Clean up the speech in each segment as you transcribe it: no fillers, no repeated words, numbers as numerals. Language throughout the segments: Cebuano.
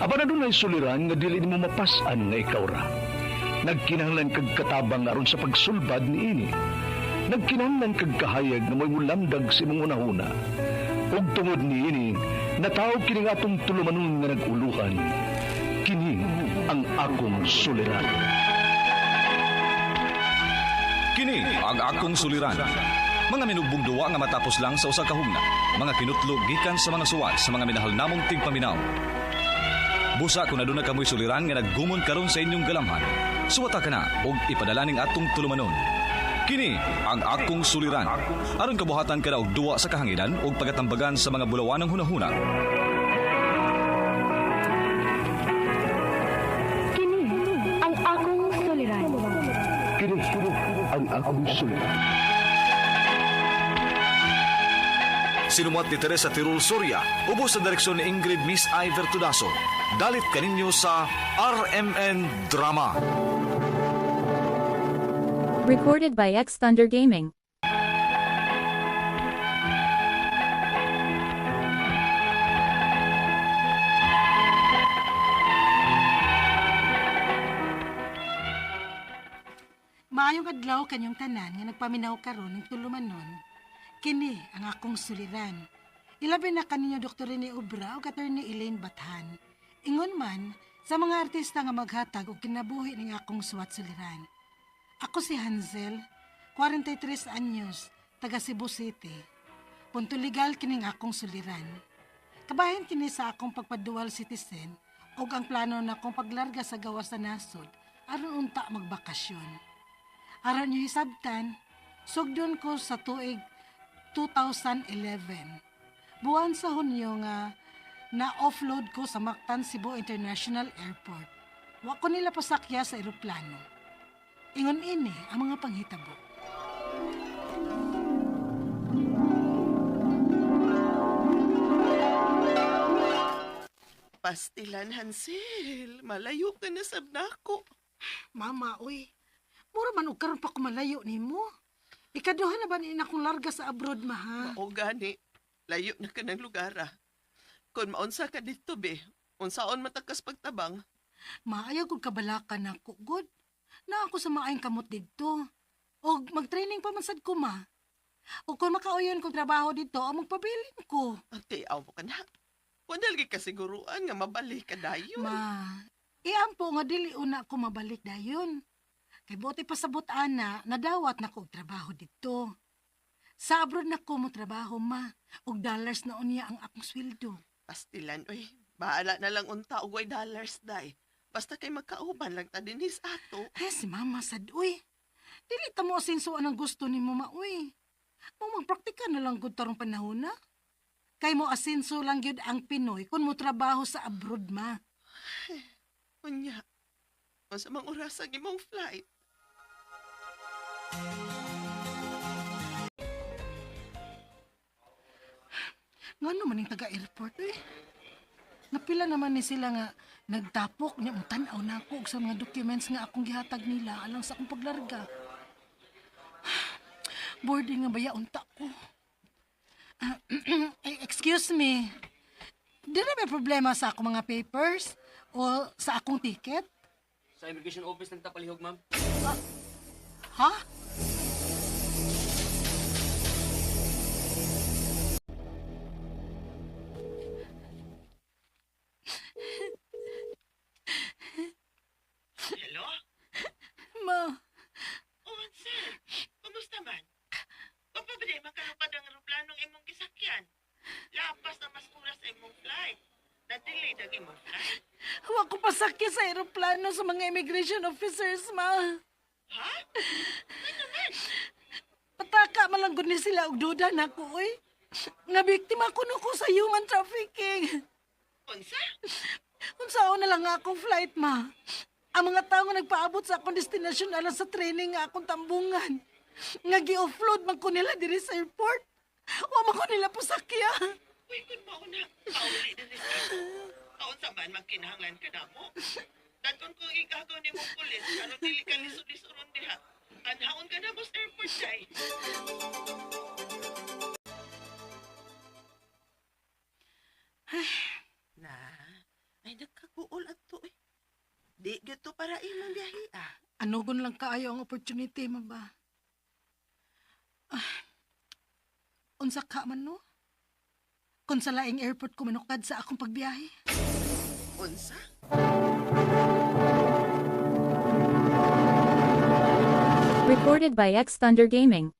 Apan adunay suliran nga dili nimo mapas-an nga ikaw ra. Nagkinahanglan kag katabang aron sa pagsulbad niini. Nagkinahanglan kag kahayag nga mo'y mulamdag sa imong hunahuna. Ug tungod niini, nataw kini nga atong tulumanon nga nag-uluhan. Kini ang akong suliran. Kini ang akong suliran. Mga minugbong duwa nga matapos lang sa usa ka hugna. Mga kinutlo gikan sa mga suwat sa mga minahal namong tigpaminaw. Busa kung aduna kamoy suliran nga naggumon karon sa inyong galamhan. Suwata ka na og ipadala ning atong tulumanon. Kini ang akong suliran. Aron kabuhatan ka na og duwa sa kahanginan og pagatambagan sa mga bulawanang hunahuna. Kini ang akong suliran. Kini ang akong suliran. Sinumuat ni Teresa Tirul Soria, ubos sa direksyon ni Ingrid Miss Iver Tudaso. Dalit kaninyo sa RMN Drama. Recorded by X Thunder Gaming. Maayong adlaw kanyong tanan nga nagpaminaw karon ng tulumanon. Kini ang akong suliran. Ilabi na kaninyo Dr. Rene Obra ug Attorney Elaine Bathan. Ingon man sa mga artista nga maghatag og kinabuhi ning akong suwat suliran. Ako si Hansel, 43 anyos, taga Cebu City. Punto legal kining akong suliran. Kabahin kini sa akong pagpadual citizen ug ang plano na akong paglarga sa gawas sa nasod aron unta magbakasyon. Aron niyo hisabtan, sugdon ko sa tuig 2011. Buwan sa Hunyo nga na-offload ko sa Mactan Cebu International Airport. Wa ko nila pasakya sa eroplano. Ingon ini ang mga panghitabo. Pastilan, Hansel. Malayo ka na sab nako. Mama, uy. Mura man og karon pa ko malayo nimo. Ikaduha na ba ni akong larga sa abroad, ma, ha? Mao gani. Layo na ka ng lugar, ah. Kung maunsa ka dito, be. Unsaon matakas pagtabang. Maayaw kog kabalakan nako, good. Na ako sa maayong kamot didto. Og mag-training pa man sad ko, ma. O kung makauyon kong trabaho dito, ang magpabilin ko. Ate, aw mo ka na. Wala lagi kasiguruan nga mabalik ka dayon. Ma, iampo nga dili una ko mabalik dayon. Kay buti pasabot ana, nadawat na ko og trabaho didto. Sa abroad na ko mo trabaho, ma. Og dollars na unya ang akong sweldo. Pastilan, uy. Bahala na lang unta og way dollars, day. Basta kay magkauban lang ta dinhis ato. Eh, si mama sad, uy. Dili ta mo asinsuan ang gusto ni mo, ma, uy. Mo magpraktika na lang gud tarong panahon na. Kay mo asinso lang gyud ang Pinoy kung mo trabaho sa abroad, ma. Unya. Unsa mang oras ang imong flight? Ngano man yung taga-airport, eh? Napila naman ni sila nga nagtapok niya tan-aw na ako og sa mga documents nga akong gihatag nila alang sa akong paglarga. Boarding nga baya unta ko. Ah, eh, excuse me. Di na may problema sa akong mga papers o sa akong ticket? Sa immigration office ng Tapalihog, ma'am. Ha? Hello? Ma, Oh, Hansel. Kumusta man? Wa pa ba di makalupad ang eroplanong imong gisakyan? Lapas na mas oras sa imong flight. Na-delay ang imong flight. wa ko pasakya sa eroplano sa mga immigration officers, ma. Ha? Pataka malanggod ni sila og duda nako, oy. Nga biktima ko no ko sa human trafficking. Unsa? Unsaon na lang nga akong flight, ma. Ang mga tao nga nagpaabot sa akong destinasyon alang sa training nga akong tambungan. Nga gi-offload man ko nila diri sa airport. Wa man ko nila pasakya. Uy, kung mao na, pauli na ni sa Kaunsa man magkinahanglan ka namo. Daton kong igagaw ni mong pulis, aron dili ka lisod-lisoron diha. Anhaon ka na mo sa airport, day. Na, ay nagkaguol Di gyud to para imong biyahe ah. Anugon lang kaayo ang opportunity man ba? Ah, unsa ka man no? Kung sa laing airport ko manukad sa akong pagbiyahe. Unsa? Recorded by X Thunder Gaming.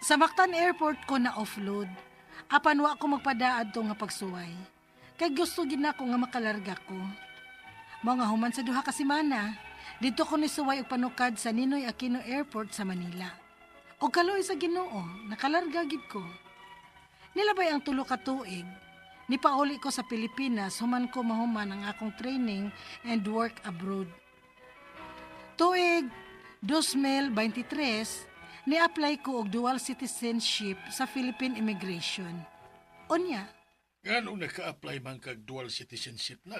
Sa Mactan Airport ko na offload. Apan wa ko magpadaad to nga pagsuway. Kay gusto gid nako nga makalarga ko. Mao nga human sa duha ka semana, didto ko nisuway og panukad sa Ninoy Aquino Airport sa Manila. Og kaluoy sa Ginoo, nakalarga gid ko. Nilabay ang tulo ka tuig. Nipauli ko sa Pilipinas human ko mahuman ang akong training and work abroad. Tuig 2023, ni-apply ko og dual citizenship sa Philippine Immigration. Unya, Nganong naka-apply man kag dual citizenship na?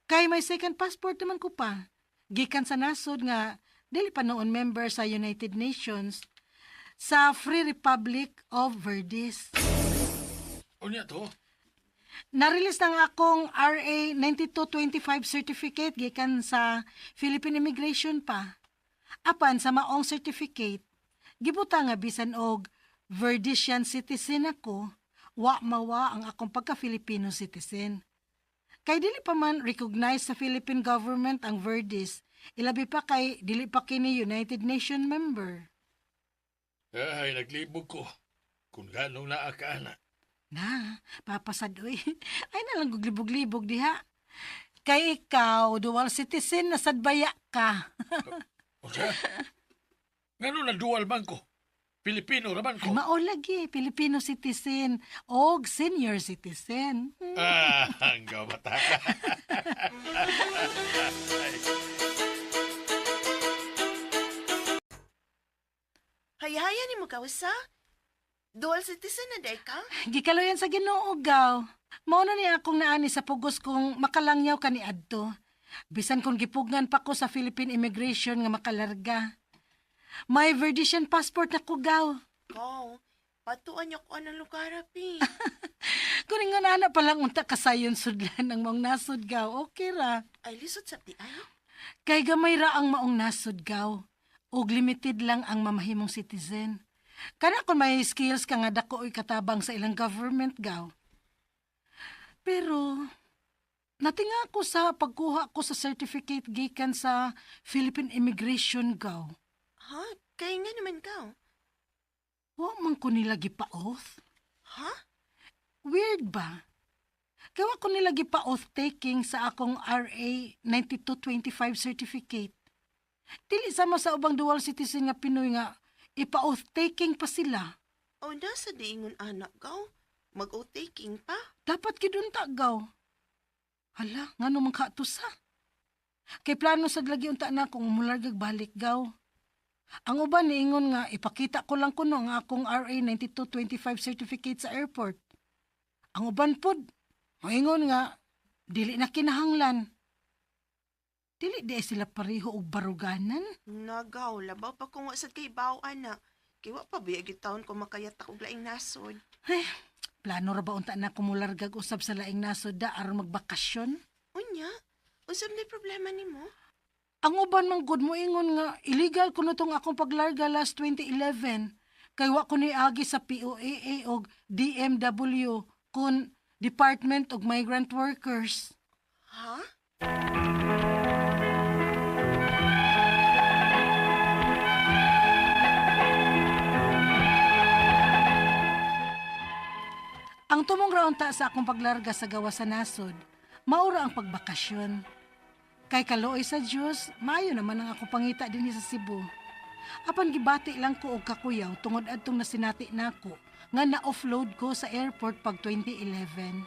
kay may second passport naman ko pa. Gikan sa nasod nga dili pa noon member sa United Nations sa Free Republic of Verdes. Unya to? Na-release na nga akong RA 9225 certificate gikan sa Philippine Immigration pa. Apan sa maong certificate, gibuta nga bisan og Verdesian citizen ako, wa mawa ang akong pagka-Filipino citizen. Kay dili pa man recognize sa Philippine government ang Verdes, ilabi pa kay dili pa kini United Nation member. Ay, naglibog ko. Kung ganong naa ka ana. Na, papasad oy. Ay na lang guglibog-libog diha. Kay ikaw, dual citizen, nasadbaya ka. Unsa? Ngano na dual man ko? Pilipino ra man Ay, ko. mao lagi, Filipino citizen og senior citizen. Ah, ang bata. Hayhaya nimo kausa? Dual citizen na day ka? Gikaluyan sa Ginoo gaw. Mao na ni akong naani sa pugos kong makalangyaw kaniadto. Bisan kung gipugnan pa ko sa Philippine Immigration nga makalarga. May Verdesian passport na ko gaw. Ko, patuan niyo ko anang lugar api. Kung nga na pa lang unta kasayon sudlan ang maong nasod gaw, okay ra. Ay lisod sa ti ay. Kay gamay ra ang maong nasod gaw. Og limited lang ang mamahimong citizen. Kana kung may skills ka nga dako oy katabang sa ilang government gaw. Pero natinga ako sa pagkuha ko sa certificate gikan sa Philippine Immigration gaw. Ha? Kay nga naman ka. Wa man ko nila gipa-oath. Ha? Weird ba? Gawa ko nila gipa-oath taking sa akong RA 9225 certificate. Dili sama sa ubang dual citizen nga Pinoy nga ipa-oath taking pa sila. O nasa diingon anak gaw. Mag-taking pa. Dapat gidunta gaw. Hala, ngano man ka sa? Kay plano sad lagi unta na kung mulargag balik gaw. Ang uban niingon nga ipakita ko lang kuno ang akong RA 9225 certificate sa airport. Ang uban pod, moingon nga dili na kinahanglan. Dili di ay sila pareho og baruganan. Nagaw, labaw pa kung wa sad kay baw anak. Kay wa pa biya gitawon ko makayat og laing nasod. Ay, plano ra ba unta na kumulargag usab sa laing nasod da aron magbakasyon? Unya, unsa man problema nimo? Ang uban man gud mo ingon nga illegal kuno tong akong paglarga last 2011 kay wa ko niagi sa POAA og DMW kun Department of Migrant Workers. Ha? Ang tumong raunta sa akong paglarga sa gawa sa nasod, maura ang pagbakasyon. Kay kaluoy sa Dios, maayo naman ang akong pangita dinhi sa Cebu. Apan gibati lang ko og kakuyaw tungod adtong nasinati nako nga na-offload ko sa airport pag 2011.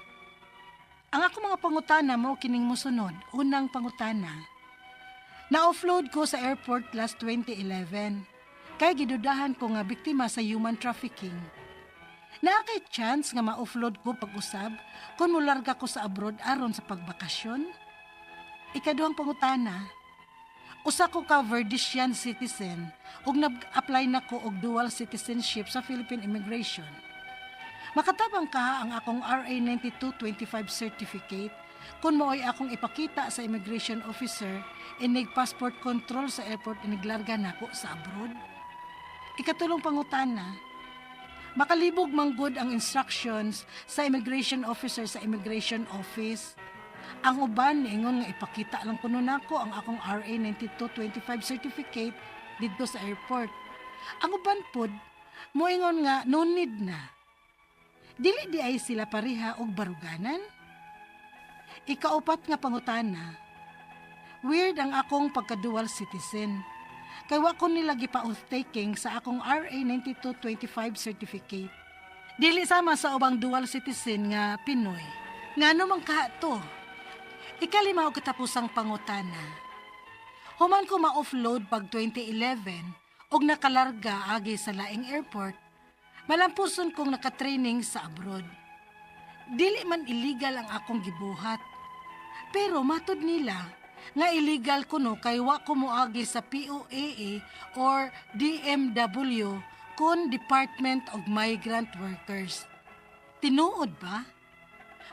Ang ako mga pangutana mao kining mosunod. Unang pangutana. Na-offload ko sa airport last 2011. Kay gidudahan ko nga biktima sa human trafficking. Naa kay chance nga ma-offload ko pag-usab kung mularga ko sa abroad aron sa pagbakasyon? Ikaduhang pangutana, usa ko ka Verdesian citizen ug nag-apply na ko og dual citizenship sa Philippine Immigration. Makatabang kaha ang akong RA 9225 certificate kung mao'y akong ipakita sa immigration officer inig passport control sa airport iniglarga nako sa abroad? Ikatulong pangutana, makalibog manggod ang instructions sa immigration officer sa immigration office. Ang uban niingon nga ipakita lang kuno nako ang akong RA 9225 certificate didto sa airport. Ang uban pod moingon nga no need na. Dili di ay sila pareha og baruganan? Ikaupat nga pangutana, weird ang akong pagka-dual citizen. Kay wa ko nila gipa-oath taking sa akong RA 9225 certificate. Dili sama sa ubang dual citizen nga Pinoy. Ngano man kaha to? Ikalima og katapusang pangutana. Human ko ma-offload pag 2011 og nakalarga agi sa laing airport, malampuson kong nakatraining sa abroad. Dili man illegal ang akong gibuhat. Pero matud nila nga illegal kuno kay wa ko moagi sa POEA or DMW kun Department of Migrant Workers. Tinuod ba?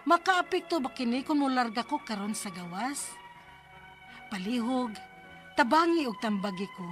Makaapekto ba kini kung molarga ko karon sa gawas? Palihog, tabangi og tambagi ko.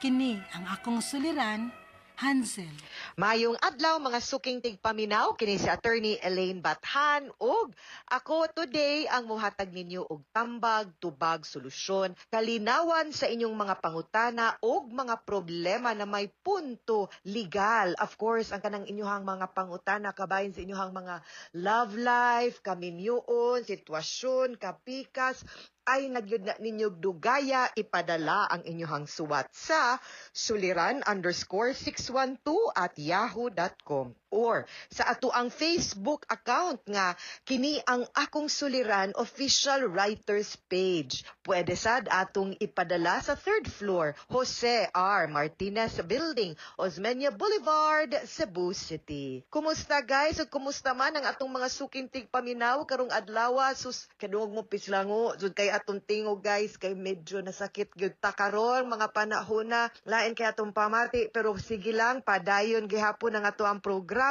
Kini ang akong suliran, Hansel. Mayong adlaw, mga suking tigpaminaw, kini si Attorney Elaine Bathan ug ako today ang muhatag ninyo og tambag, tubag, solusyon, kalinawan sa inyong mga pangutana ug mga problema na may punto legal. Of course, ang kanang inyong mga pangutana kabahin sa inyong mga love life, kaminyoon, sitwasyon, kapikas, ay nagyud na ninyo dugaya ipadala ang inyong suwat sa suliran_612@yahoo.com or sa ato ang Facebook account nga kini ang Akong Suliran Official Writers Page. Pwede sad atong ipadala sa third floor, Jose R. Martinez Building, Osmeña Boulevard, Cebu City. Kumusta, guys? Ug kumusta man ang atong mga suking tigpaminaw karong adlaw? Sus, kadungog mo pislango. Sud kay atong tingog, guys, kay medyo nasakit gyud ta karon mga panahon na lain kay atong pamati, pero sige lang, padayon gihapon ang ato ang programa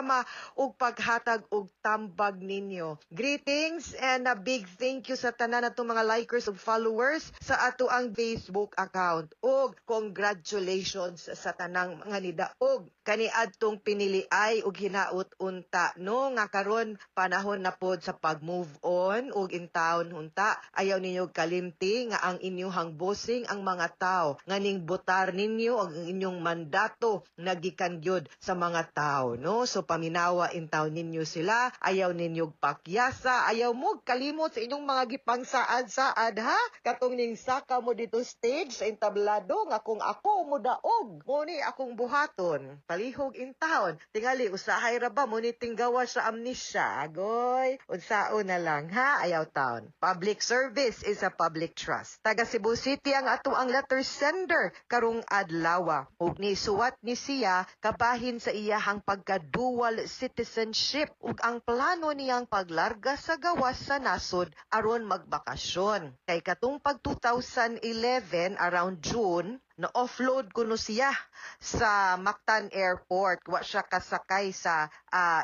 ug paghatag og tambag ninyo. Greetings and a big thank you sa tanan natong mga likers ug followers sa ato ang Facebook account. Ug congratulations sa tanang mga nidaog kaniadtong piniliay ug hinaut unta no nga karon panahon na pod sa pag-move on ug in town unta ayaw ninyo kalimti nga ang inyong bossing ang mga tao nga ning botar ninyo ang inyong mandato nagikan gyud sa mga tao, no? So paminawa in town ninyo sila. Ayaw ninyo pakyasa, ayaw mo kalimot sa inyong mga gipangsaad-saad, ha, katong ning saka mo dito stage sa entablado nga kung ako mo daog, mo ni akong buhaton. Palihog in town tingali usahay ra ba mo ni tinggawa sa amnesia, agoy, unsaon na lang, ha? Ayaw town. Public service is a public trust. Taga Cebu City ang ato ang letter sender karong adlaw ug ni suwat ni siya kabahin sa iyahang pagka dual citizenship ug ang plano niyang paglarga sa gawas sa nasod aron magbakasyon. Kay katong pag 2011 around June, na offload kuno siya sa Mactan Airport. Wa siya kasakay sa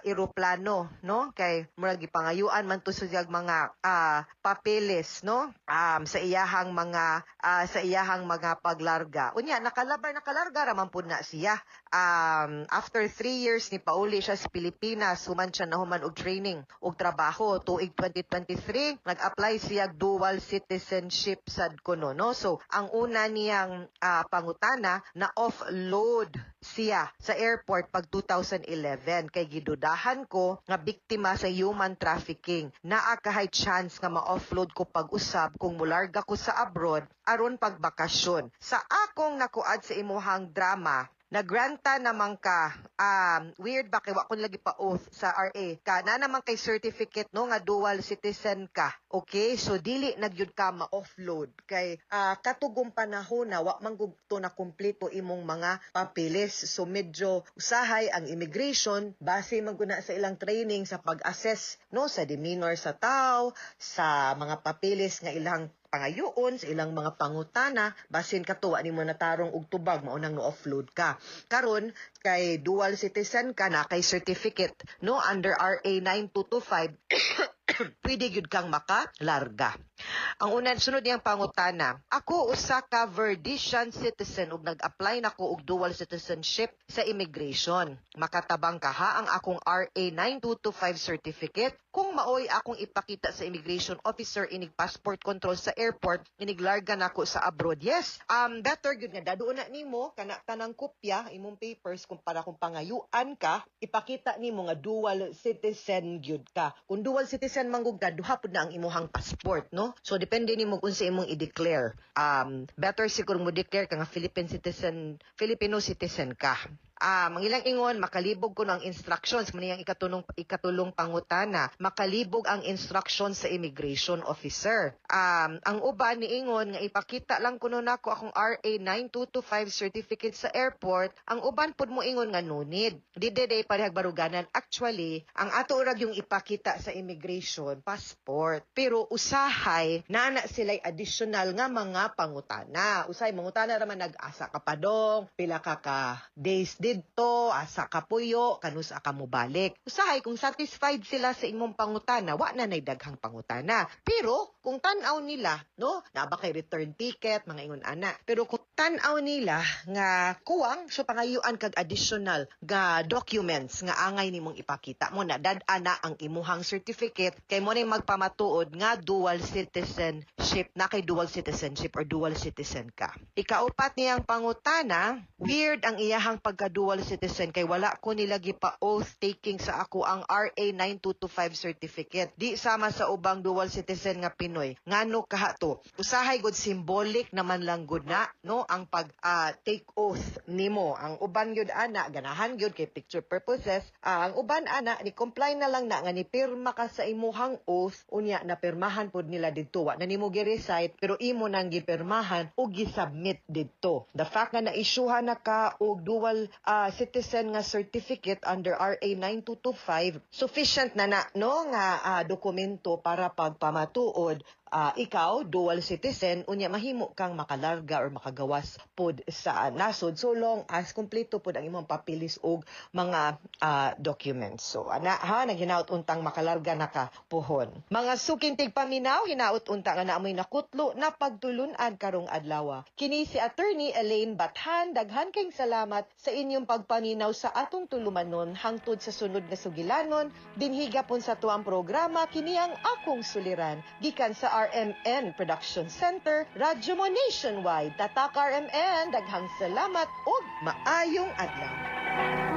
eroplano, no, kay murag gipangayuan man to siyag mga papeles, no, sa iyahang mga paglarga. Unya nakalabar, nakalarga ra man pud na siya. After 3 years ni pauli siya sa Pilipinas human siya nahuman og training og trabaho. Tuig 2023 nag-apply siya dual citizenship sad kuno, no? So ang una niyang pangutana, na offload siya sa airport pag 2011 kay gidudahan ko nga biktima sa human trafficking. Naa kahay chance nga ma-offload ko pag-usab kung mularga ko sa abroad aron pagbakasyon? Sa akong nakuad sa imuhang drama, nagranta naman ka, weird ba kay wa ko lagi pa oath sa RA ka na naman kay certificate, no, nga dual citizen ka. Okay, so dili nagyud ka ma-offload kay katugong panahon na wa man gud to na kumpleto imong mga papeles. So medyo usahay ang immigration, base man gud na sa ilang training sa pag-assess, no, sa demeanor sa tao, sa mga papeles nga ilang pangayoon, sa ilang mga pangutana, basin katuwa nimo natarong og tubag, mao nang no-offload ka. Karon kay dual citizen ka na kay certificate, no, under RA 9225, pwede gyud kang makalarga. Ang unan sunod niyang pangutana, ako usa ka Verdician citizen ug nag-apply nako og dual citizenship sa immigration. Makatabang kaha ang akong RA 9225 certificate kung maoy akong ipakita sa immigration officer inig passport control sa airport inig larga nako sa abroad? Yes, better gyud nga daduon na nimo kana tanang kopya imong papers kung para kung pangayuan ka, ipakita nimo nga dual citizen gyud ka. Kung dual citizen man gud ka, duha pud na ang imuhang passport, no? So depende nimo kung sa imong i-declare. Better siguro mo declare ka nga Philippine citizen, Filipino citizen ka. Ang ilang ingon, makalibog ko ng instructions, man iyang ikatulong pangutana, makalibog ang instructions sa immigration officer. Ang uban niingon nga ipakita lang kuno nako akong RA 9225 certificate sa airport, ang uban pud mo ingon nga no need. Di de parehag baruganan. Actually, ang ato ra yung ipakita sa immigration, passport. Pero usahay naa na sila'y additional nga mga pangutana. Usahay mangutana ra man nag-asa ka pa dong, pila ka ka days didto, asa ka puyo, kanus-a ka mobalik. Usahay kung satisfied sila sa imong pangutana, wa na nay daghang pangutana. Pero kung tan-aw nila, no, naa ba kay return ticket, mga ingon ana. Pero kung tan-aw nila nga kuwang, so pangayuan kag additional ga documents nga angay nimong ipakita mo na dad-ana ang imuhang certificate kay mo na magpamatuod nga dual citizenship na kay dual citizenship or dual citizen ka. Ikaupat niyang pangutana, weird ang iyahang pagka dual citizen kay wala ko nila gipa oath taking sa ako ang RA 9225 certificate. Di sama sa ubang dual citizen nga Pinoy. Ngano kaha to? Usahay gud symbolic naman lang gud na, no, ang pag take oath nimo. Ang uban gyud ana ganahan gyud kay picture purposes. Ang uban ana ni comply na lang na nga ni pirma ka sa imuhang oath, unya na pirmahan pod nila didto, wa na nimo gi-recite pero imo nang gipirmahan ug gi-submit didto. The fact nga na-issuehan na ka og dual citizen nga certificate under RA 9225, sufficient na na, no, nga dokumento para pagpamatuod ikaw dual citizen, unya mahimo kang makalarga or makagawas pod sa nasod so long as kompleto pod ang imong papilis og mga documents. So ana ha, naghinaot untang makalarga na ka puhon. Mga suking tigpaminaw, hinaot unta nga naamoy nakutlo na pagtulunan karong adlaw. Kini si Attorney Elaine Bathan, daghan kayong salamat sa inyong pagpaminaw sa atong tulumanon hangtod sa sunod nga sugilanon dinhi gapon sa tuang programa, kini ang Akong Suliran, gikan sa RMN Production Center, Radyo Mo Nationwide. Tatak RMN, daghang salamat ug maayong adlaw.